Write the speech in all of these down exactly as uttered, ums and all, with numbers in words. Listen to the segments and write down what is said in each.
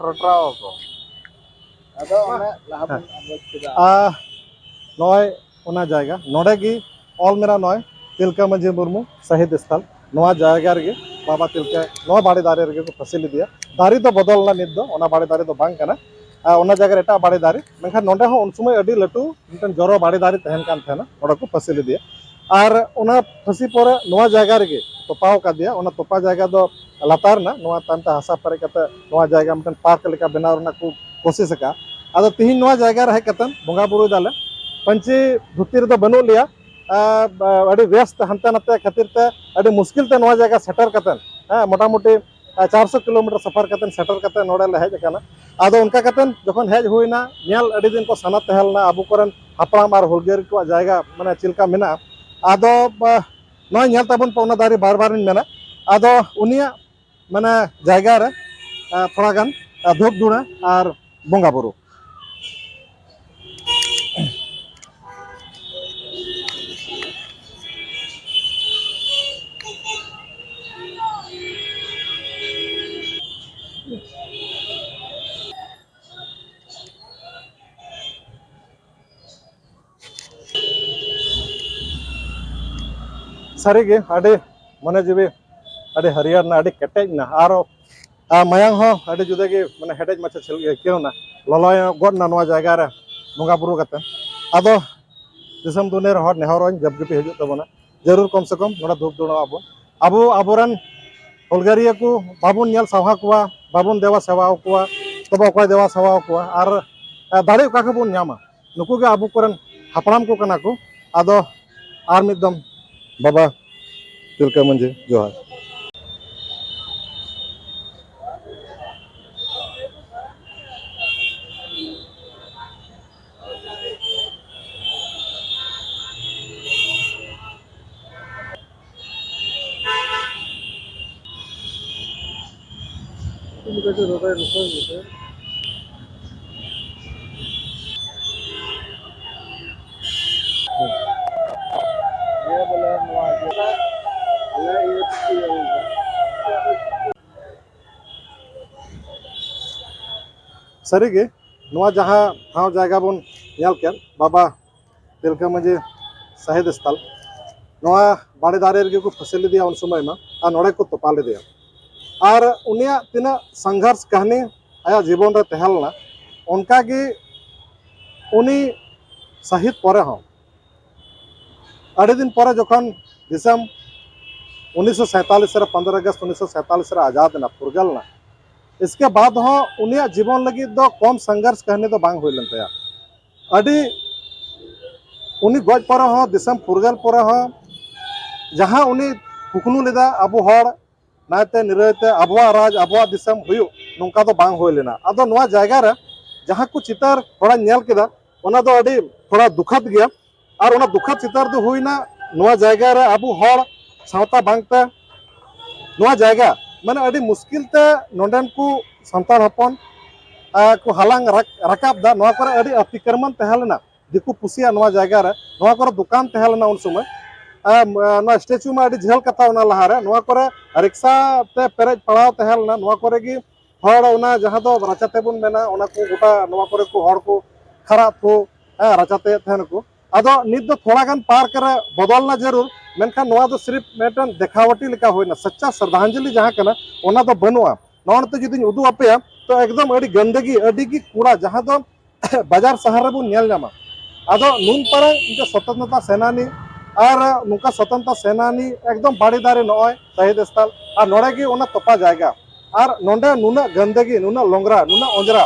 ᱨᱚᱴᱨᱟᱣ ᱟᱠᱚ᱾ ᱟᱫᱚ ᱚᱱᱮ ᱞᱟᱦᱟ ᱵᱚᱱ ᱟᱸᱜᱚᱪ ᱠᱮᱫᱟ᱾ ᱟᱨ ᱱᱚᱜᱼᱚᱭ ᱚᱱᱟ ᱡᱟᱭᱜᱟ, ᱱᱚᱰᱮ ᱜᱮ ᱚᱞ ᱢᱮᱱᱟᱜᱼᱟ, ᱱᱚᱜᱼᱚᱭ ᱛᱤᱞᱠᱟᱹ ᱢᱟᱹᱡᱷᱤ ᱢᱩᱨᱢᱩ ᱥᱟᱹᱦᱤᱫ ᱥᱛᱷᱟᱱ᱾ ᱱᱚᱣᱟ ᱡᱟᱭᱜᱟ ᱨᱮᱜᱮ ᱵᱟᱵᱟ ᱛᱤᱞᱠᱟᱹ ᱱᱚᱣᱟ ᱵᱟᱲᱮ ᱫᱟᱨᱮ ᱨᱮᱜᱮ ᱠᱚ ᱯᱷᱟᱹᱥᱤ ᱞᱮᱫᱮᱭᱟ᱾ ᱫᱟᱨᱮ ᱫᱚ ᱵᱚᱫᱚᱞ ᱮᱱᱟ, ᱱᱤᱛ ᱫᱚ ᱚᱱᱟ ᱵᱟᱲᱮ ᱫᱟᱨᱮ ᱫᱚ ᱵᱟᱝ ᱠᱟᱱᱟ᱾ ᱟᱨ ᱚᱱᱟ ᱡᱟᱭᱜᱟ ᱨᱮ ᱮᱴᱟᱜ ᱵᱟᱲᱮ ᱫᱟᱨᱮ, ᱢᱮᱱᱠᱷᱟᱱ ᱱᱚᱰᱮ ᱦᱚᱸ ᱩᱱ ᱥᱚᱢᱚᱭ ᱟᱹᱰᱤ ᱞᱟᱹᱴᱩ ᱢᱤᱫᱴᱮᱱ ᱡᱚᱨᱚ ᱵᱟᱲᱮ ᱫᱟᱨᱮ ᱛᱟᱦᱮᱱ ᱠᱟᱱ ᱛᱟᱦᱮᱱᱟ, ᱱᱚᱰᱮ ᱠᱚ ᱯᱷᱟᱹᱥᱤ ᱞᱮᱫᱮᱭᱟ᱾ ᱟᱨ ᱚᱱᱟ ᱯᱷᱟᱹᱥᱤ ᱯᱚᱨᱮ ᱱᱚᱣᱟ ᱡᱟᱭᱜᱟ ᱨᱮᱜᱮ ᱛᱚᱯᱟᱣ ᱠᱟᱫᱮᱭᱟ᱾ ᱚᱱᱟ ᱛᱚᱯᱟ ᱡᱟᱭᱜᱟ ᱫᱚ ᱞᱟᱛᱟᱨ ᱨᱮᱱᱟᱜ, ᱱᱚᱣᱟ ᱛᱟᱭᱚᱢ ᱛᱮ ᱦᱟᱥᱟ ᱯᱮᱨᱮᱡ ᱠᱟᱛᱮ ᱱᱚᱣᱟ ᱡᱟᱭᱜᱟ ᱢᱤᱫᱴᱮᱱ ᱯᱟᱨᱠ ᱞᱮᱠᱟ ᱵᱮᱱᱟᱣ ᱨᱮᱱᱟᱜ ᱠᱚ ᱠᱳᱥᱤᱥ ᱟᱠᱟᱫᱼᱟ᱾ ᱟᱫᱚ ᱛᱤᱦᱤᱧ ᱱᱚᱣᱟ ᱡᱟᱭᱜᱟ ᱨᱮ ᱦᱮᱡ ᱠᱟᱛᱮ ᱵᱚᱸᱜᱟ ᱵᱩᱨᱩᱭ ᱫᱟᱞᱮ᱾ ᱯᱟᱹᱧᱪᱤ ᱫᱷᱩᱛᱤ ᱨᱮᱫᱚ ᱵᱟᱹᱱᱩᱜ ᱞᱮᱭᱟ, ᱟᱨ, ᱟᱹᱰᱤ ᱵᱮᱥᱛᱮ ᱦᱟᱱᱛᱮ ᱱᱟᱛᱮ ᱠᱷᱟᱹᱛᱤᱨ ᱛᱮ ᱟᱹᱰᱤ ᱢᱩᱥᱠᱤᱞ ᱛᱮ ᱱᱚᱣᱟ ᱡᱟᱭᱜᱟ ᱥᱮᱴᱮᱨ ᱠᱟᱛᱮ, ᱦᱮᱸ, ᱢᱚᱴᱟᱢᱩᱴᱤ ᱟᱨ ᱪᱟᱨᱥᱚ ᱠᱤᱞᱳᱢᱤᱴᱟᱨ ᱥᱟᱯᱷᱟᱨ ᱠᱟᱛᱮ ᱥᱮᱴᱮᱨ ᱠᱟᱛᱮ ᱱᱚᱰᱮ ᱞᱮ ᱦᱮᱡ ᱟᱠᱟᱱᱟ᱾ ᱟᱫᱚ ᱚᱱᱠᱟ ᱠᱟᱛᱮ ᱡᱚᱠᱷᱚᱱ ᱦᱮᱡ ᱦᱩᱭᱱᱟ, ᱧᱮᱞ ᱟᱹᱰᱤ ᱫᱤᱱ ᱠᱚ ᱥᱟᱱᱟ ᱛᱟᱦᱮᱸ ᱞᱮᱱᱟ ᱟᱵᱚ ᱠᱚᱨᱮᱱ ᱦᱟᱯᱲᱟᱢ ᱟᱨ ᱦᱩᱞᱜᱟᱹᱨᱤᱭᱟᱹ ᱠᱚᱣᱟᱜ ᱡᱟᱭᱜᱟ ᱢᱟᱱᱮ ᱪᱮᱫ ᱞᱮᱠᱟ ᱢᱮᱱᱟᱜᱼᱟ᱾ ᱟᱫᱚ, ᱵᱟ, ᱱᱚᱜᱼᱚᱭ ᱧᱮᱞ ᱛᱟᱵᱚᱱ ᱯᱮ, ᱚᱱᱟ ᱫᱟᱨᱮ ᱵᱟᱨ ᱵᱟᱨᱤᱧ ᱢᱮᱱᱟ᱾ ᱟᱫᱚ ᱩᱱᱤᱭᱟᱜ ᱢᱟᱱᱮ ᱡᱟᱭᱜᱟ ᱨᱮ, ᱟ, ᱛᱷᱚᱲᱟ ᱜᱟᱱ, ᱟ, ᱫᱷᱩᱯ ᱫᱷᱩᱲᱟᱹ ᱟᱨ ᱵᱚᱸᱜᱟ ᱵᱩᱨᱩ᱾ ᱥᱟᱹᱨᱤᱜᱮ ᱟᱹᱰᱤ ᱢᱚᱱᱮ ᱡᱤᱣᱤ ᱟᱹᱰᱤ ᱦᱟᱹᱨᱭᱟᱹᱲ ᱮᱱᱟ, ᱟᱹᱰᱤ ᱠᱮᱴᱮᱡ ᱮᱱᱟ, ᱟᱨ, ᱟᱨ ᱢᱟᱭᱟᱝ ᱦᱚᱸ ᱟᱹᱰᱤ ᱡᱩᱫᱟᱹ ᱜᱮ, ᱢᱟᱱᱮ, ᱦᱮᱰᱮᱡ ᱢᱟᱪᱷᱟ ᱪᱮᱫ ᱞᱮᱠᱟ ᱟᱹᱭᱠᱟᱹᱣ ᱮᱱᱟ, ᱞᱚᱞᱚ ᱜᱚᱫ ᱮᱱᱟ ᱱᱚᱣᱟ ᱡᱟᱭᱜᱟ ᱨᱮ ᱵᱚᱸᱜᱟ ᱵᱩᱨᱩ ᱠᱟᱛᱮ᱾ ᱟᱫᱚ ᱫᱤᱥᱚᱢ ᱫᱩᱱᱤᱭᱟᱹ ᱨᱮ ᱦᱚᱲ ᱱᱮᱦᱚᱨᱚᱜ ᱟᱹᱧ, ᱡᱟᱵ ᱜᱮᱯᱮ ᱦᱤᱡᱩᱜ ᱛᱟᱵᱚᱱᱟ, ᱡᱟᱹᱨᱩᱲ ᱠᱚᱢ ᱥᱮ ᱠᱚᱢ ᱱᱚᱰᱮ ᱫᱷᱩᱯ ᱫᱷᱩᱲᱟᱹ ᱟᱵᱚ᱾ ᱟᱵᱚ ᱟᱵᱚᱨᱮᱱ ᱦᱩᱞᱜᱟᱹᱨᱤᱭᱟᱹ ᱠᱚ ᱵᱟᱵᱚᱱ ᱧᱮᱞ ᱥᱟᱣᱦᱟ ᱠᱚᱣᱟ, ᱵᱟᱵᱚᱱ ᱫᱮᱵᱟ ᱥᱮᱵᱟ ᱠᱚᱣᱟ, ᱛᱚᱵᱮ ᱚᱠᱚᱭ ᱫᱮᱵᱟ ᱥᱮᱵᱟ ᱠᱚᱣᱟ? ᱟᱨ, ᱟᱨ ᱫᱟᱲᱮ ᱚᱠᱟ ᱠᱷᱚᱱ ᱵᱚᱱ ᱧᱟᱢᱟ? ᱱᱩᱠᱩ ᱜᱮ ᱟᱵᱚ ᱠᱚᱨᱮᱱ ᱦᱟᱯᱲᱟᱢ ᱠᱚ ᱠᱟᱱᱟ ᱠᱚ᱾ ᱟᱫᱚ ᱟᱨ ᱢᱤᱫ ᱫᱚᱢ ᱵᱟᱵᱟ ᱛᱤᱞᱠᱟᱹ ᱢᱟᱹᱡᱷᱤ ᱡᱚᱦᱟᱨ᱾ ᱥᱟᱹᱨᱤᱜᱮ, ᱱᱚᱣᱟ ᱡᱟᱦᱟᱸ ᱴᱷᱟᱶ ᱡᱟᱭᱜᱟ ᱵᱚᱱ ᱧᱮᱞ ᱠᱮᱫ, ᱵᱟᱵᱟ ᱛᱤᱞᱠᱟᱹ ᱢᱟᱹᱡᱷᱤ ᱥᱟᱹᱦᱤᱫ ᱥᱛᱷᱟᱱ, ᱱᱚᱣᱟ ᱵᱟᱲᱮ ᱫᱟᱨᱮ ᱨᱮᱜᱮ ᱠᱚ ᱯᱷᱟᱹᱥᱤ ᱞᱮᱫᱮᱭᱟ ᱩᱱ ᱥᱚᱢᱚᱭ ᱢᱟ, ᱟᱨ ᱱᱚᱰᱮ ᱠᱚ ᱛᱚᱯᱟ ᱞᱮᱫᱮᱭᱟ᱾ ᱟᱨ ᱩᱱᱤᱭᱟᱜ ᱛᱤᱱᱟᱹᱜ ᱥᱚᱝᱜᱷᱚᱨᱥ ᱠᱟᱹᱦᱱᱤ ᱟᱭᱟᱜ ᱡᱤᱵᱚᱱ ᱨᱮ ᱛᱟᱦᱮᱸ ᱞᱮᱱᱟ, ᱚᱱᱠᱟᱜᱮ ᱩᱱᱤ ᱥᱟᱹᱦᱤᱫ ᱯᱚᱨᱮ ᱦᱚᱸ ᱟᱹᱰᱤ ᱫᱤᱱ ᱯᱚᱨᱮ ᱡᱚᱠᱷᱚᱱ ᱫᱤᱥᱚᱢ ᱩᱱᱤᱥᱥᱚ ᱥᱟᱭᱛᱟᱞᱤᱥ ᱨᱮ, ᱯᱚᱱᱫᱽᱨᱚ ᱟᱜᱚᱥᱴ ᱩᱱᱤᱥᱥᱚ ᱥᱟᱭᱛᱟᱞᱤᱥ ᱨᱮ ᱟᱡᱟᱫ ᱮᱱᱟ, ᱯᱷᱩᱨᱜᱟᱹᱞ ᱮᱱᱟ, ᱤᱥᱠᱮ ᱵᱟᱫ ᱦᱚᱸ ᱩᱱᱤᱭᱟᱜ ᱡᱤᱵᱚᱱ ᱞᱟᱹᱜᱤᱫ ᱫᱚ ᱠᱚᱢ ᱥᱚᱝᱜᱷᱚᱨᱥ ᱠᱟᱹᱦᱱᱤ ᱫᱚ ᱵᱟᱝ ᱦᱩᱭ ᱞᱮᱱ ᱛᱟᱭᱟ᱾ ᱟᱹᱰᱤ, ᱩᱱᱤ ᱜᱚᱡ ᱯᱚᱨᱮ ᱦᱚᱸ, ᱫᱤᱥᱚᱢ ᱯᱷᱩᱨᱜᱟᱹᱞ ᱯᱚᱨᱮ ᱦᱚᱸ, ᱡᱟᱦᱟᱸ ᱩᱱᱤ ᱠᱩᱠᱢᱩ ᱞᱮᱫᱟ ᱟᱵᱚ ᱦᱚᱲ ᱱᱟᱭᱛᱮ ᱱᱤᱨᱟᱹᱭ ᱛᱮ ᱟᱵᱚᱣᱟᱜ ᱨᱟᱡᱽ, ᱟᱵᱚᱣᱟᱜ ᱫᱤᱥᱚᱢ ᱦᱩᱭᱩᱜ, ᱱᱚᱝᱠᱟ ᱫᱚ ᱵᱟᱝ ᱦᱩᱭ ᱞᱮᱱᱟ᱾ ᱟᱫᱚ ᱱᱚᱣᱟ ᱡᱟᱭᱜᱟ ᱨᱮ ᱡᱟᱦᱟᱸ ᱠᱚ ᱪᱤᱛᱟᱹᱨ ᱛᱷᱚᱲᱟᱧ ᱧᱮᱞ ᱠᱮᱫᱟ, ᱚᱱᱟ ᱫᱚ ᱟᱹᱰᱤ ᱛᱷᱚᱲᱟ ᱫᱩᱠᱷᱟᱛ ᱜᱮᱭᱟ᱾ ᱟᱨ ᱚᱱᱟ ᱫᱩᱠᱷᱟᱛ ᱪᱤᱛᱟᱹᱨ ᱫᱚ ᱦᱩᱭᱱᱟ ᱱᱚᱣᱟ ᱡᱟᱭᱜᱟ ᱨᱮ ᱟᱵᱚ ᱦᱚᱲ ᱥᱟᱶᱛᱟ ᱵᱟᱝᱛᱮ, ᱱᱚᱣᱟ ᱡᱟᱭᱜᱟ ᱢᱟᱱᱮ ᱟᱹᱰᱤ ᱢᱩᱥᱠᱤᱞ ᱛᱮ ᱱᱚᱰᱮᱱ ᱠᱚ ᱥᱟᱱᱛᱟᱲ ᱦᱚᱯᱚᱱ, ᱟᱸ, ᱠᱚ ᱦᱟᱞᱟᱝ ᱨᱟᱠ-, ᱨᱟᱠᱟᱵ ᱫᱟ᱾ ᱱᱚᱣᱟ ᱠᱚᱨᱮ ᱟᱹᱰᱤ ᱟᱹᱛᱤᱠᱨᱢᱟᱱ ᱛᱟᱦᱮᱸ ᱞᱮᱱᱟ ᱫᱤᱠᱩ ᱯᱩᱥᱤᱭᱟᱜ ᱱᱚᱣᱟ ᱡᱟᱭᱜᱟ ᱨᱮ᱾ ᱱᱚᱣᱟ ᱠᱚᱨᱮ ᱫᱚᱠᱟᱱ ᱛᱟᱦᱮᱸ ᱞᱮᱱᱟ ᱩᱱ ᱥᱚᱢᱚᱭ᱾ ᱟᱨ, ᱟᱸ, ᱱᱚᱣᱟ ᱥᱴᱮᱪᱩ ᱢᱟ ᱟᱹᱰᱤ ᱡᱷᱟᱹᱞ ᱠᱟᱛᱷᱟ, ᱚᱱᱟ ᱞᱟᱦᱟᱨᱮ ᱱᱚᱣᱟ ᱠᱚᱨᱮ ᱨᱤᱠᱥᱟ ᱛᱮ ᱯᱮᱨᱮᱡ ᱯᱟᱲᱟᱣ ᱛᱟᱦᱮᱸ ᱞᱮᱱᱟ᱾ ᱱᱚᱣᱟ ᱠᱚᱨᱮ ᱜᱮ ᱦᱚᱲ ᱚᱱᱟ ᱡᱟᱦᱟᱸ ᱫᱚ ᱨᱟᱪᱟ ᱛᱮᱵᱚᱱ ᱢᱮᱱᱟ, ᱚᱱᱟ ᱠᱚ ᱜᱚᱴᱟ ᱱᱚᱣᱟ ᱠᱚᱨᱮ ᱠᱚ ᱦᱚᱲ ᱠᱚ ᱠᱷᱟᱨᱟᱜ ᱠᱚ, ᱦᱮᱸ, ᱨᱟᱪᱟ ᱛᱮᱭᱮᱫ ᱛᱟᱦᱮᱱᱟᱠᱚ᱾ ᱟᱫᱚ ᱱᱤᱛ ᱫᱚ ᱛᱷᱚᱲᱟ ᱜᱟᱱ ᱯᱟᱨᱠ ᱨᱮ ᱵᱚᱫᱚᱞ ᱱᱟ ᱡᱟᱹᱨᱩᱲ, ᱢᱮᱱᱠᱷᱟᱱ ᱱᱚᱣᱟ ᱫᱚ ᱥᱤᱨᱤᱯ ᱢᱤᱫᱴᱮᱱ ᱫᱮᱠᱷᱟᱣᱟᱴᱤ ᱞᱮᱠᱟ ᱦᱩᱭᱱᱟ, ᱥᱟᱪᱪᱟ ᱥᱨᱟᱫᱷᱟᱧᱡᱚᱞᱤ ᱡᱟᱦᱟᱸ ᱠᱟᱱᱟ, ᱚᱱᱟ ᱫᱚ ᱵᱟᱹᱱᱩᱜᱼᱟ᱾ ᱱᱚᱣᱟ ᱱᱤᱛᱚᱜ ᱡᱩᱫᱤᱧ ᱩᱫᱩᱜ ᱟᱯᱮᱭᱟ, ᱛᱚ ᱮᱠᱫᱚᱢ ᱟᱹᱰᱤ ᱜᱟᱱᱫᱟᱹᱜᱤ, ᱟᱹᱰᱤ ᱜᱮ ᱠᱩᱲᱟ, ᱡᱟᱦᱟᱸ ᱫᱚ ᱵᱟᱡᱟᱨ ᱥᱟᱦᱟᱨ ᱨᱮᱵᱚᱱ ᱧᱮᱞ ᱧᱟᱢᱟ᱾ ᱟᱫᱚ ᱱᱩᱱ ᱯᱟᱨᱟᱝ ᱢᱤᱫᱴᱮᱱ ᱥᱚᱛᱚᱱᱛᱨᱚᱛᱟ ᱥᱮᱱᱟᱱᱤ ᱟᱨ ᱱᱚᱝᱠᱟ ᱥᱚᱛᱚᱱᱛᱨᱚᱛᱟ ᱥᱮᱱᱟᱱᱤ ᱮᱠᱫᱚᱢ ᱵᱟᱲᱮ ᱫᱟᱨᱮ ᱱᱚᱜᱼᱚᱭ ᱥᱟᱹᱦᱤᱫ ᱥᱛᱷᱟᱱ, ᱟᱨ ᱱᱚᱰᱮ ᱜᱮ ᱚᱱᱟ ᱛᱚᱯᱟ ᱡᱟᱭᱜᱟ, ᱟᱨ ᱱᱚᱰᱮ ᱱᱩᱱᱟᱹᱜ ᱜᱟᱱᱫᱟᱹᱜᱤ, ᱱᱩᱱᱟᱹᱜ ᱞᱚᱝᱜᱽᱨᱟ, ᱱᱩᱱᱟᱹᱜ ᱚᱸᱡᱽᱨᱟ᱾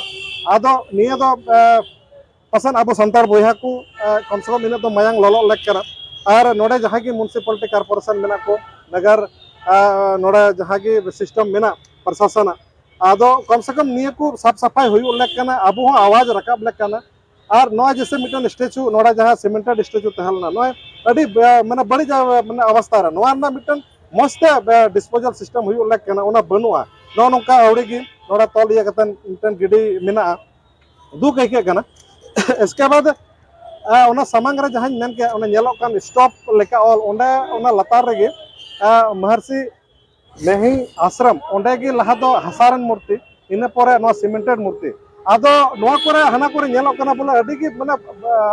ᱟᱫᱚ ᱱᱤᱭᱟᱹ ᱫᱚ, ᱮ, ᱯᱟᱥᱮᱱ ᱟᱵᱚ ᱥᱟᱱᱛᱟᱲ ᱵᱚᱭᱦᱟ ᱠᱚ, ᱮ, ᱠᱚᱢ ᱥᱮ ᱠᱚᱢ ᱤᱱᱟᱹᱜ ᱫᱚ ᱢᱟᱭᱟᱝ ᱞᱚᱞᱚᱜ ᱞᱮᱠ ᱠᱟᱱᱟ᱾ ᱟᱨ ᱱᱚᱰᱮ ᱡᱟᱦᱟᱸ ᱜᱮ ᱢᱩᱱᱥᱤᱯᱟᱞᱤᱴᱤ ᱠᱚᱨᱯᱳᱨᱮᱥᱚᱱ ᱢᱮᱱᱟᱜ ᱠᱚ, ᱱᱟᱜᱟᱨ, ᱮ, ᱱᱚᱰᱮ ᱡᱟᱦᱟᱸ ᱜᱮ ᱥᱤᱥᱴᱮᱢ ᱢᱮᱱᱟᱜ ᱯᱨᱚᱥᱟᱥᱚᱱᱟᱜ, ᱟᱫᱚ ᱠᱚᱢ ᱥᱮ ᱠᱚᱢ ᱱᱤᱭᱟᱹ ᱠᱚ ᱥᱟᱯ ᱥᱟᱯᱷᱟᱭ ᱦᱩᱭᱩᱜ ᱞᱮᱠ ᱠᱟᱱᱟ, ᱟᱵᱚ ᱦᱚᱸ ᱟᱣᱟᱡᱽ ᱨᱟᱠᱟᱵ ᱞᱮᱠ ᱠᱟᱱᱟ᱾ ᱟᱨ ᱱᱚᱣᱟ ᱡᱮᱥᱮ ᱢᱤᱫᱴᱮᱱ ᱥᱴᱮᱪᱩ, ᱱᱚᱰᱮ ᱡᱟᱦᱟᱸ ᱥᱤᱢᱮᱱᱴᱮᱰ ᱥᱴᱮᱪᱩ ᱛᱟᱦᱮᱸ ᱞᱮᱱᱟ, ᱱᱚᱜᱼᱚᱭ ᱟᱹᱰᱤ, ᱮ, ᱢᱟᱱᱮ ᱵᱟᱹᱲᱤᱡ, ᱮ, ᱢᱟᱱᱮ ᱚᱵᱚᱥᱛᱷᱟ ᱨᱮ, ᱱᱚᱣᱟ ᱨᱮᱱᱟᱜ ᱢᱤᱫᱴᱮᱱ ᱢᱚᱡᱽ ᱛᱮ, ᱮ, ᱰᱤᱥᱯᱳᱡᱟᱞ ᱥᱤᱥᱴᱮᱢ ᱦᱩᱭᱩᱜ ᱞᱮᱠ ᱠᱟᱱᱟ, ᱚᱱᱟ ᱵᱟᱹᱱᱩᱜᱼᱟ᱾ ᱱᱚᱜᱼᱚ ᱱᱚᱝᱠᱟ ᱟᱹᱣᱲᱤ ᱜᱮ ᱱᱚᱰᱮ ᱛᱚᱞ ᱤᱭᱟᱹ ᱠᱟᱛᱮ ᱢᱤᱫᱴᱮᱱ ᱜᱤᱰᱤ ᱢᱮᱱᱟᱜᱼᱟ, ᱫᱩᱠ ᱟᱹᱭᱠᱟᱹᱜ ᱠᱟᱱᱟ᱾ ᱮᱥᱠᱮ ᱵᱟᱫ, ᱮ, ᱚᱱᱟ ᱥᱟᱢᱟᱝ ᱨᱮ ᱡᱟᱦᱟᱸᱧ ᱢᱮᱱ ᱠᱮᱫ, ᱚᱱᱟ ᱧᱮᱞᱚᱜ ᱠᱟᱱ ᱥᱴᱚᱯ ᱞᱮᱠᱟ ᱚᱞ, ᱚᱸᱰᱮ ᱚᱱᱟ ᱞᱟᱛᱟᱨ ᱨᱮᱜᱮ, ᱮ, ᱢᱟᱦᱟᱨᱥᱤ ᱢᱮᱦᱤ ᱟᱥᱨᱚᱢ, ᱚᱸᱰᱮ ᱜᱮ ᱞᱟᱦᱟ ᱫᱚ ᱦᱟᱥᱟ ᱨᱮᱱ ᱢᱩᱨᱛᱤ, ᱤᱱᱟᱹ ᱯᱚᱨᱮ ᱱᱚᱣᱟ ᱥᱤᱢᱮᱱᱴᱮᱰ ᱢᱩᱨᱛᱤ᱾ ᱟᱫᱚ ᱱᱚᱣᱟ ᱠᱚᱨᱮ, ᱦᱟᱱᱟ ᱠᱚᱨᱮ ᱧᱮᱞᱚᱜ ᱠᱟᱱᱟ ᱵᱚᱞᱮ ᱟᱹᱰᱤ ᱜᱮ, ᱢᱟᱱᱮ,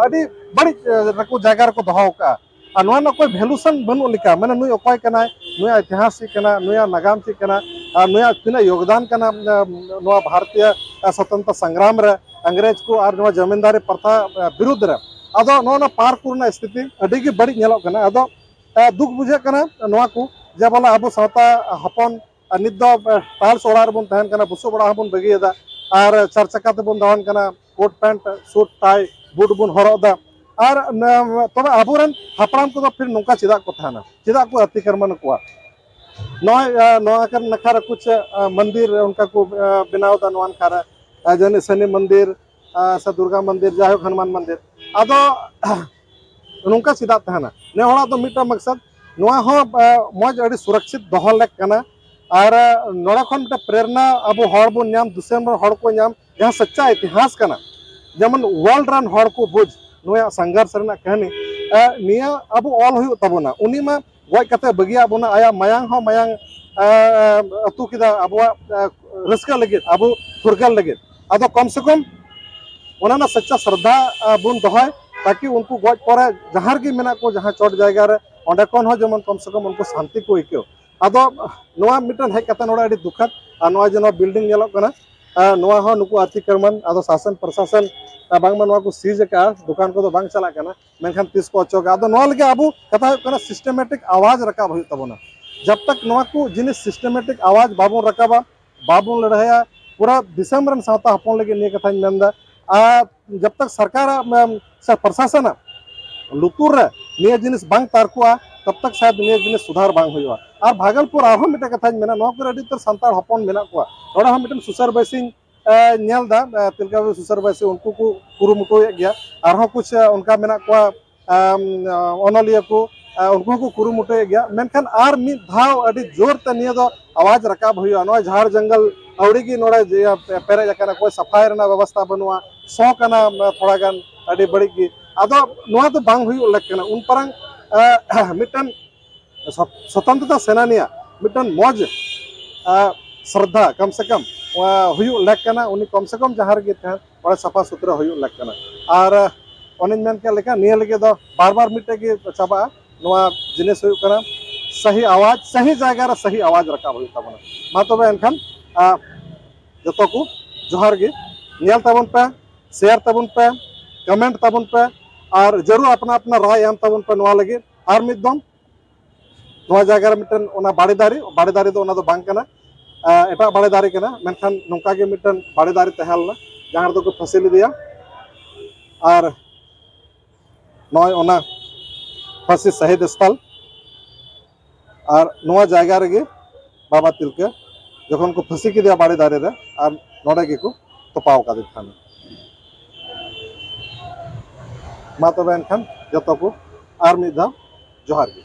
ᱟᱹᱰᱤ ᱵᱟᱹᱲᱤᱡ, ᱮ, ᱨᱮᱠᱚ, ᱡᱟᱭᱜᱟ ᱨᱮᱠᱚ ᱫᱚᱦᱚ ᱟᱠᱟᱫᱼᱟ᱾ ᱟᱨ ᱱᱚᱣᱟ ᱨᱮᱱᱟᱜ ᱚᱠᱚᱭ valuation ᱵᱟᱹᱱᱩᱜ ᱞᱮᱠᱟ, ᱢᱟᱱᱮ, ᱱᱩᱭ ᱚᱠᱚᱭ ᱠᱟᱱᱟᱭ, ᱱᱩᱭᱟᱜ ᱤᱛᱤᱦᱟᱥ ᱪᱮᱫ ᱠᱟᱱᱟ, ᱱᱩᱭᱟᱜ ᱱᱟᱜᱟᱢ ᱪᱮᱫ ᱠᱟᱱᱟ, ᱟᱨ ᱱᱩᱭᱟᱜ ᱛᱤᱱᱟᱹᱜ ᱭᱳᱜᱽᱫᱟᱱ ᱠᱟᱱᱟ, ᱮ, ᱱᱚᱣᱟ ᱵᱷᱟᱨᱚᱛᱤᱭᱚ, ᱮ, ᱥᱚᱛᱚᱱᱛᱨᱚ ᱥᱚᱝᱜᱨᱟᱢ ᱨᱮ, ᱤᱝᱨᱮᱡᱽ ᱠᱚ ᱟᱨ ᱱᱚᱣᱟ ᱡᱚᱢᱤᱱᱫᱟᱨᱤ ᱯᱨᱚᱛᱷᱟ, ᱮ, ᱵᱤᱨᱩᱫᱽ ᱨᱮ᱾ ᱟᱫᱚ ᱱᱚᱜᱼᱚ ᱱᱚᱣᱟ ᱯᱟᱨᱠ ᱠᱚ ᱨᱮᱱᱟᱜ ᱥᱛᱷᱤᱛᱤ ᱟᱹᱰᱤ ᱜᱮ ᱵᱟᱹᱲᱤᱡ ᱧᱮᱞᱚᱜ ᱠᱟᱱᱟ᱾ ᱟᱫᱚ, ᱮ, ᱫᱩᱠ ᱵᱩᱡᱷᱟᱹᱜ ᱠᱟᱱᱟ ᱱᱚᱣᱟ ᱠᱚ, ᱡᱮ ᱵᱚᱞᱮ ᱟᱵᱚ ᱥᱟᱶᱛᱟ ᱦᱚᱯᱚᱱ, ᱟᱨ ᱱᱤᱛ ᱫᱚ, ᱮ, tiles ᱚᱲᱟᱜ ᱨᱮᱵᱚᱱ ᱛᱟᱦᱮᱱ ᱠᱟᱱᱟ, ᱵᱩᱥᱩᱵ ᱚᱲᱟᱜ ᱦᱚᱸᱵᱚᱱ ᱵᱟᱹᱜᱤᱭᱮᱫᱟ, ᱟᱨ ᱪᱟᱨ ᱪᱟᱠᱟ ᱛᱮᱵᱚᱱ ᱫᱟᱬᱟᱱ ᱠᱟᱱᱟ, coat pant, suit tie, boot ᱵᱚᱱ ᱦᱚᱨᱚᱜ ᱮᱫᱟ᱾ ᱟᱨ ᱱᱮ-, ᱛᱚᱵᱮ ᱟᱵᱚᱨᱮᱱ ᱦᱟᱯᱲᱟᱢ ᱠᱚᱫᱚ ᱯᱷᱤᱨ ᱱᱚᱝᱠᱟ ᱪᱮᱫᱟᱜ ᱠᱚ ᱛᱟᱦᱮᱱᱟ? ᱪᱮᱫᱟᱜ ᱠᱚ ᱟᱹᱛᱤᱠᱨᱢᱚᱱ ᱠᱚᱣᱟ? ᱱᱚᱜᱼᱚᱭ, ᱮ, ᱱᱚᱣᱟ ᱠᱟᱱ ᱱᱟᱠᱷᱟ ᱨᱮ ᱠᱩᱪ, ᱮ, ᱢᱚᱱᱫᱤᱨ ᱚᱱᱠᱟ ᱠᱚ, ᱮ, ᱵᱮᱱᱟᱣ ᱮᱫᱟ ᱱᱚᱣᱟ ᱱᱟᱠᱷᱟ ᱨᱮ, ᱮ, ᱡᱟᱹᱱᱤᱡ ᱥᱟᱱᱤ ᱢᱚᱱᱫᱤᱨ, ᱮ, ᱥᱮ ᱫᱩᱨᱜᱟ ᱢᱚᱱᱫᱤᱨ, ᱡᱟᱭᱦᱳᱠ ᱦᱚᱱᱩᱢᱟᱱ ᱢᱚᱱᱫᱤᱨ᱾ ᱟᱫᱚ ᱱᱚᱝᱠᱟ ᱪᱮᱫᱟᱜ ᱛᱟᱦᱮᱱᱟ? ᱱᱮ ᱦᱚᱲᱟᱜ ᱫᱚ ᱢᱤᱫᱴᱟᱝ ᱢᱚᱠᱥᱚᱫ, ᱱᱚᱣᱟ ᱦᱚᱸ, ᱮ, ᱢᱚᱡᱽ, ᱟᱹᱰᱤ ᱥᱩᱨᱚᱠᱥᱤᱛ ᱫᱚᱦᱚ ᱞᱮᱠ ᱠᱟᱱᱟ᱾ ᱟᱨ, ᱮ, ᱱᱚᱰᱮ ᱠᱷᱚᱱ ᱢᱤᱫᱴᱟᱝ ᱯᱨᱮᱨᱱᱟ ᱟᱵᱚ ᱦᱚᱲ ᱵᱚᱱ ᱧᱟᱢ, ᱫᱤᱥᱚᱢ ᱨᱮᱱ ᱦᱚᱲ ᱠᱚ ᱧᱟᱢ, ᱡᱟᱦᱟᱸ ᱥᱟᱪᱪᱟ ᱤᱛᱤᱦᱟᱥ ᱠᱟᱱᱟ, ᱡᱮᱢᱚᱱ world ᱨᱮᱱ ᱦᱚᱲ ᱠᱚ ᱵᱩᱡᱽ ᱱᱩᱭᱟᱜ ᱥᱚᱝᱜᱷᱟᱨᱥ ᱨᱮᱱᱟᱜ ᱠᱟᱹᱦᱱᱤ, ᱮ, ᱱᱤᱭᱟᱹ ᱟᱵᱚ ᱚᱞ ᱦᱩᱭᱩᱜ ᱛᱟᱵᱚᱱᱟ᱾ ᱩᱱᱤ ᱢᱟ ᱜᱚᱡ ᱠᱟᱛᱮ ᱵᱟᱹᱜᱤᱭᱟᱜ ᱵᱚᱱᱟ, ᱟᱭᱟᱜ ᱢᱟᱭᱟᱝ ᱦᱚᱸ ᱢᱟᱭᱟᱝ, ᱮ, ᱟᱹᱛᱩ ᱠᱮᱫᱟ ᱟᱵᱚᱣᱟᱜ, ᱮ, ᱨᱟᱹᱥᱠᱟᱹ ᱞᱟᱹᱜᱤᱫ, ᱟᱵᱚ ᱯᱷᱩᱨᱜᱟᱹᱞ ᱞᱟᱹᱜᱤᱫ᱾ ᱟᱫᱚ ᱠᱚᱢ ᱥᱮ ᱠᱚᱢ ᱚᱱᱟ ᱨᱮᱱᱟᱜ ᱥᱟᱪᱪᱟ ᱥᱨᱟᱫᱷᱟ, ᱮ, ᱵᱚᱱ ᱫᱚᱦᱚᱭ, ᱛᱟᱠᱤ ᱩᱱᱠᱩ ᱜᱚᱡ ᱯᱚᱨᱮ ᱡᱟᱦᱟᱸ ᱨᱮᱜᱮ ᱢᱮᱱᱟᱜ ᱠᱚ, ᱡᱟᱦᱟᱸ ᱪᱚᱴ ᱡᱟᱭᱜᱟ ᱨᱮ, ᱚᱸᱰᱮ ᱠᱷᱚᱱ ᱦᱚᱸ ᱡᱮᱢᱚᱱ ᱠᱚᱢ ᱥᱮ ᱠᱚᱢ ᱩᱱᱠᱩ ᱥᱟᱱᱛᱤ ᱠᱚ ᱟᱹᱭᱠᱟᱹᱣ᱾ ᱟᱫᱚ ᱱᱚᱣᱟ ᱢᱤᱫᱴᱮᱱ ᱦᱮᱡ ᱠᱟᱛᱮ ᱱᱚᱰᱮ ᱟᱹᱰᱤ ᱫᱩᱠᱷᱟᱛ, ᱟᱨ ᱱᱚᱣᱟ ᱡᱮ ᱱᱚᱣᱟ building ᱧᱮᱞᱚᱜ ᱠᱟᱱᱟ, ᱮ, ᱱᱚᱣᱟ ᱦᱚᱸ ᱱᱩᱠᱩ ᱟᱹᱛᱤᱠᱨᱢᱚᱱ, ᱟᱫᱚ ᱥᱟᱥᱚᱱ ᱯᱨᱚᱥᱟᱥᱚᱱ, ᱮ, ᱵᱟᱝᱢᱟ ᱱᱚᱣᱟ ᱠᱚ seize ᱟᱠᱟᱫᱼᱟ, ᱫᱚᱠᱟᱱ ᱠᱚᱫᱚ ᱵᱟᱝ ᱪᱟᱞᱟᱜ ᱠᱟᱱᱟ, ᱢᱮᱱᱠᱷᱟᱱ ᱛᱤᱥ ᱠᱚ ᱚᱪᱚᱜᱟ? ᱟᱫᱚ ᱱᱚᱣᱟ ᱞᱟᱹᱜᱤᱫ ᱟᱵᱚ ᱠᱟᱛᱷᱟ ᱦᱩᱭᱩᱜ ᱠᱟᱱᱟ systematic ᱟᱣᱟᱡᱽ ᱨᱟᱠᱟᱵ ᱦᱩᱭᱩᱜ ᱛᱟᱵᱚᱱᱟ᱾ ᱡᱟᱵ ᱛᱟᱠ ᱱᱚᱣᱟ ᱠᱚ ᱡᱤᱱᱤᱥ systematic ᱟᱣᱟᱡᱽ ᱵᱟᱵᱚᱱ ᱨᱟᱠᱟᱵᱟ, ᱵᱟᱵᱚᱱ ᱞᱟᱹᱲᱦᱟᱹᱭᱟ, ᱯᱩᱨᱟᱹ ᱫᱤᱥᱚᱢ ᱨᱮᱱ ᱥᱟᱶᱛᱟ ᱦᱚᱯᱚᱱ ᱞᱟᱹᱜᱤᱫ ᱱᱤᱭᱟᱹ ᱠᱟᱛᱷᱟᱧ ᱢᱮᱱᱫᱟ᱾ ᱟᱨ ᱡᱟᱵ ᱛᱟᱠ ᱥᱚᱨᱠᱟᱨᱟᱜ, ᱮᱢ, ᱥᱮ ᱯᱨᱚᱥᱟᱥᱚᱱᱟᱜ ᱞᱩᱛᱩᱨ ᱨᱮ ᱱᱤᱭᱟᱹ ᱡᱤᱱᱤᱥ ᱵᱟᱝ ᱛᱟᱨᱠᱚᱜᱼᱟ, ᱛᱟᱵ ᱛᱟᱠ ᱥᱟᱭᱟᱫ ᱱᱤᱭᱟᱹ ᱡᱤᱱᱤᱥ ᱥᱩᱫᱷᱟᱨ ᱵᱟᱝ ᱦᱩᱭᱩᱜᱼᱟ᱾ ᱟᱨ ᱵᱷᱟᱜᱚᱞᱯᱩᱨ ᱟᱨᱦᱚᱸ ᱢᱤᱫᱴᱮᱱ ᱠᱟᱛᱷᱟᱧ ᱢᱮᱱᱟ, ᱱᱚᱣᱟ ᱠᱚᱨᱮ ᱟᱹᱰᱤ ᱩᱛᱟᱹᱨ ᱥᱟᱱᱛᱟᱲ ᱦᱚᱯᱚᱱ ᱢᱮᱱᱟᱜ ᱠᱚᱣᱟ᱾ ᱱᱚᱰᱮ ᱦᱚᱸ ᱢᱤᱫᱴᱮᱱ ᱥᱩᱥᱟᱹᱨ ᱵᱟᱹᱭᱥᱤᱧ, ᱮ, ᱧᱮᱞ ᱮᱫᱟ, ᱮ, ᱛᱤᱞᱠᱟᱹ ᱵᱟᱵᱩ ᱥᱩᱥᱟᱹᱨ ᱵᱟᱹᱭᱥᱤ, ᱩᱱᱠᱩ ᱠᱚ ᱠᱩᱨᱩᱢᱩᱴᱩᱭᱮᱫ ᱜᱮᱭᱟ᱾ ᱟᱨᱦᱚᱸ ᱠᱩᱪ, ᱮ, ᱚᱱᱠᱟ ᱢᱮᱱᱟᱜ ᱠᱚᱣᱟ, ᱟᱢ, ᱚᱱᱚᱞᱤᱭᱟᱹ ᱠᱚ, ᱟ, ᱩᱱᱠᱩ ᱦᱚᱸᱠᱚ ᱠᱩᱨᱩᱢᱩᱴᱩᱭᱮᱫ ᱜᱮᱭᱟ᱾ ᱢᱮᱱᱠᱷᱟᱱ ᱟᱨ ᱢᱤᱫ ᱫᱷᱟᱣ ᱟᱹᱰᱤ ᱡᱳᱨ ᱛᱮ ᱱᱤᱭᱟᱹ ᱫᱚ ᱟᱣᱟᱡᱽ ᱨᱟᱠᱟᱵ ᱦᱩᱭᱩᱜᱼᱟ᱾ ᱱᱚᱣᱟ ᱡᱷᱟᱲ ᱡᱚᱝᱜᱚᱞ ᱟᱹᱣᱲᱤ ᱜᱮ ᱱᱚᱰᱮ ᱡᱮ, ᱯᱮ-, ᱯᱮᱨᱮᱡ ᱟᱠᱟᱱᱟ, ᱚᱠᱚᱭ ᱥᱟᱯᱷᱟᱭ ᱨᱮᱱᱟᱜ ᱵᱮᱵᱚᱥᱛᱷᱟ ᱵᱟᱹᱱᱩᱜᱼᱟ, ᱥᱚ ᱠᱟᱱᱟ, ᱟ, ᱛᱷᱚᱲᱟ ᱜᱟᱱ ᱟᱹᱰᱤ ᱵᱟᱹᱲᱤᱡ ᱜᱮ᱾ ᱟᱫᱚ ᱱᱚᱣᱟ ᱫᱚ ᱵᱟᱝ ᱦᱩᱭᱩᱜ ᱞᱮᱠ ᱠᱟᱱᱟ᱾ ᱩᱱ ᱯᱟᱨᱟᱝ, ᱟ, ᱢᱤᱫᱴᱮᱱ ᱥᱚ-, ᱥᱚᱛᱚᱱᱛᱨᱚᱛᱟ ᱥᱮᱱᱟᱱᱤᱭᱟᱜ ᱢᱤᱫᱴᱮᱱ ᱢᱚᱡᱽ, ᱟ, ᱥᱨᱚᱫᱷᱟ, ᱠᱚᱢ ᱥᱮ ᱠᱚᱢ ᱦᱩᱭᱩᱜ ᱞᱮᱠ ᱠᱟᱱᱟ, ᱩᱱᱤ ᱠᱚᱢ ᱥᱮ ᱠᱚᱢ ᱡᱟᱦᱟᱸ ᱨᱮᱜᱮ ᱛᱟᱦᱮᱱ, ᱚᱸᱰᱮ ᱥᱟᱯᱷᱟ ᱥᱩᱛᱨᱟᱹ ᱦᱩᱭᱩᱜ ᱞᱮᱠ ᱠᱟᱱᱟ᱾ ᱟᱨ ᱚᱱᱮᱧ ᱢᱮᱱ ᱠᱮᱫ ᱞᱮᱠᱟ, ᱱᱤᱭᱟᱹ ᱞᱟᱹᱜᱤᱫ ᱫᱚ ᱵᱟᱨ ᱵᱟᱨ ᱢᱤᱫᱴᱮᱡ ᱜᱮ ᱪᱟᱵᱟᱜᱼᱟ᱾ ᱱᱚᱣᱟ ᱡᱤᱱᱤᱥ ᱦᱩᱭᱩᱜ ᱠᱟᱱᱟ ᱥᱟᱦᱤ ᱟᱣᱟᱡᱽ, ᱥᱟᱦᱤ ᱡᱟᱭᱜᱟ ᱨᱮ ᱥᱟᱦᱤ ᱟᱣᱟᱡᱽ ᱨᱟᱠᱟᱵ ᱦᱩᱭᱩᱜ ᱛᱟᱵᱚᱱᱟ᱾ ᱢᱟ ᱛᱚᱵᱮ ᱮᱱᱠᱷᱟᱱ, ᱟ, ᱡᱚᱛᱚ ᱠᱚ ᱡᱚᱦᱟᱨ ᱜᱮ, ᱧᱮᱞ ᱛᱟᱵᱚᱱ ᱯᱮ, ᱥᱮᱭᱟᱨ ᱛᱟᱵᱚᱱ ᱯᱮ, ᱠᱚᱢᱮᱱᱴ ᱛᱟᱵᱚᱱ ᱯᱮ, ᱟᱨ ᱡᱟᱹᱨᱩᱲ ᱟᱯᱱᱟ ᱟᱯᱱᱟ ᱨᱟᱭ ᱮᱢ ᱛᱟᱵᱚᱱ ᱯᱮ ᱱᱚᱣᱟ ᱞᱟᱹᱜᱤᱫ᱾ ᱟᱨ ᱢᱤᱫ ᱫᱚᱢ, ᱱᱚᱣᱟ ᱡᱟᱭᱜᱟ ᱨᱮ ᱢᱤᱫᱴᱮᱱ ᱚᱱᱟ ᱵᱟᱲᱮ ᱫᱟᱨᱮ, ᱵᱟᱲᱮ ᱫᱟᱨᱮ ᱫᱚ ᱚᱱᱟ ᱫᱚ ᱵᱟᱝ ᱠᱟᱱᱟ, ᱟ, ᱮᱴᱟᱜ ᱵᱟᱲᱮ ᱫᱟᱨᱮ ᱠᱟᱱᱟ, ᱢᱮᱱᱠᱷᱟᱱ ᱱᱚᱝᱠᱟ ᱜᱮ ᱢᱤᱫᱴᱮᱱ ᱵᱟᱲᱮ ᱫᱟᱨᱮ ᱛᱟᱦᱮᱸ ᱞᱮᱱᱟ, ᱡᱟᱦᱟᱸ ᱨᱮᱫᱚ ᱠᱚ ᱯᱷᱟᱹᱥᱤ ᱞᱮᱫᱮᱭᱟ᱾ ᱟᱨ ᱱᱚᱜᱼᱚᱭ ᱚᱱᱟ ᱯᱷᱟᱹᱥᱤ ᱥᱟᱹᱦᱤᱫ ᱥᱛᱷᱚᱞ, ᱟᱨ ᱱᱚᱣᱟ ᱡᱟᱭᱜᱟ ᱨᱮᱜᱮ ᱵᱟᱵᱟ ᱛᱤᱞᱠᱟᱹ ᱡᱚᱠᱷᱚᱱ ᱠᱚ ᱯᱷᱟᱹᱥᱤ ᱠᱮᱫᱮᱭᱟ ᱵᱟᱲᱮ ᱫᱟᱨᱮ ᱨᱮ, ᱟᱨ ᱱᱚᱰᱮ ᱜᱮᱠᱚ ᱛᱚᱯᱟᱣ ᱠᱟᱫᱮ ᱛᱟᱦᱮᱱᱟ᱾ ᱢᱟ ᱛᱚᱵᱮ ᱮᱱᱠᱷᱟᱱ ᱡᱚᱛᱚ ᱠᱚ ᱟᱨ ᱢᱤᱫ ᱫᱷᱟᱣ ᱡᱚᱦᱟᱨ ᱜᱮ᱾